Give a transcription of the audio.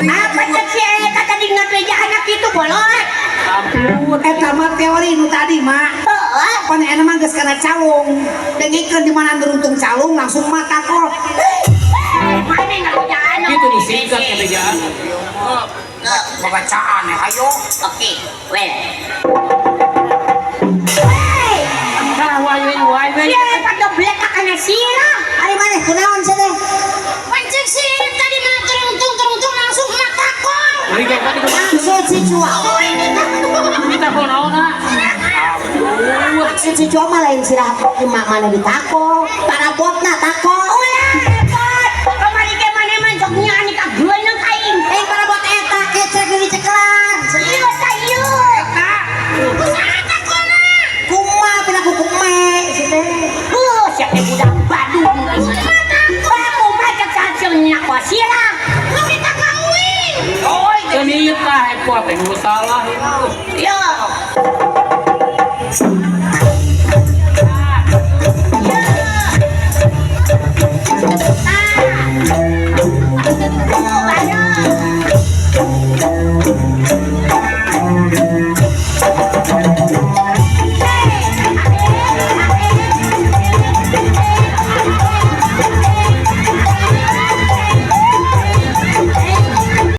Apa cek si eta tadi ngabejaan kitu bolot? Ampun. Eta mah teori nu tadi mah. Heeh. Pan enak mah geus kana calung. Dengikeun di mana neruntung calung langsung mata kol. Mana ngabejaan? Gitu disingkat kebejaan. Babacaan ya ayo. Oke, well. Hey, Ah, wae wae wae. si eta doblek kana sirah. Ari maneh kunaon sia teh? Pancek si tadi mah teruntung-teruntung langsung mata kol. Beri kayak tadi kumaha? Maksud si Cua. Kita kok naon ah? Maksud si Cua mah lain sirah emak mana ditakol. Parabotna takol. Ulah repot. Kamari ke mana mah sok nyani ka geuneung aing. Eh parabot eta kecrek dicekelan. Ieu tah ieu. Kusaha takolna? Kumaha pina kukume si teh. Heuh, sia teh budak Badung. Kumaha cek sahaja ko sirah. Nu minta kawin. Kan ieu tah repot teh nu salah itu. Yo.